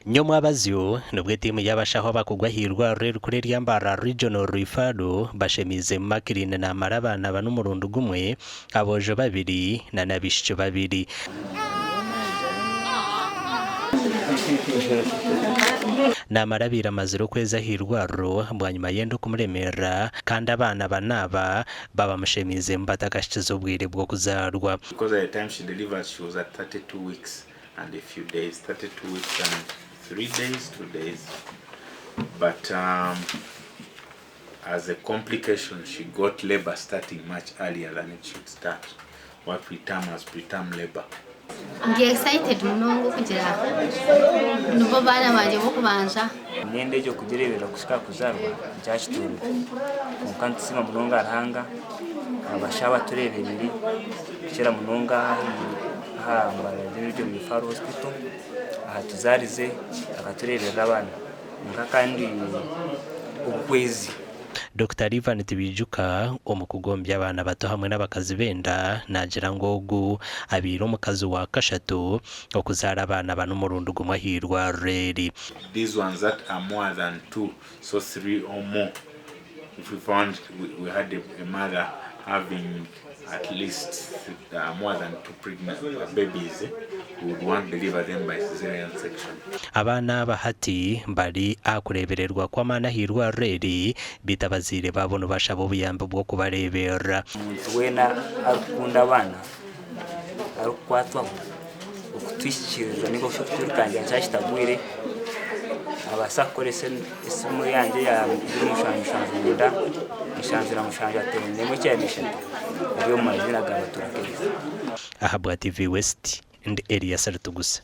Nyomwabazyo nibwo etiimu y'abashaho abakugwa ah'eirwariro erikuru erya Mbarara Regional Referral bashemeize Mackline naamara abaana bana omurundi gumwe, aboojo babiri nana abaishiki babiri. Naamara abaire amazire okwezi ah'eirwariro bwanyima y'enda okumuremeerera kandi abaana bana aba babamushemeizeemu batakahikize obwire bw'okuzaarwa. Because at the time she delivered she was at 32 weeks and a few days, 32 weeks and 3 days, 2 days but um, as a complication she got labour starting much earlier than it should start, what we term as preterm labour. Ndi excited munonga okugira nibo baana bangye b'okubanza. Emyenda egyo kugireeberera kuhika aha kuzaarwa nkyakituurire. Kwonka nitusiima munonga Ruhanga abashaho abatureebereire kukira munonga aha Mbarara Regional Referral Hospital ahatuzaarize akatureeberera abaana. Kwonka kandi obuhwezi. Dokita Ivan Tibaijuka, omukugu omu by'abaana bato hamwe n'abakazi b'enda naagira ngu ogu abaire omukazi wa kashatu okuzaara abaana bana omurundi gumwe ah'eirwariro eri. These ones that are more than two, so three or more, if we found we had a mother having at least more than two pregnant babies, we would want to deliver them by cesarean section. Abaana aba hati bari aha kureebererwa kw'amaani ah'eirwariro eri, beitu abazaire baabo nibashaba obuyambi bw'okubareeberera. Omuntu weena arikukunda abaana arikukwatwaho okutuhikiirira ninga shi okutwirukangira kyaba kitagwire, naabaasa kukoresa esimu yangye eya 0779 775 9 eri omu maziina ga Batura Kenneth. Ahabwa TV West, ndi Elias Ritugusa.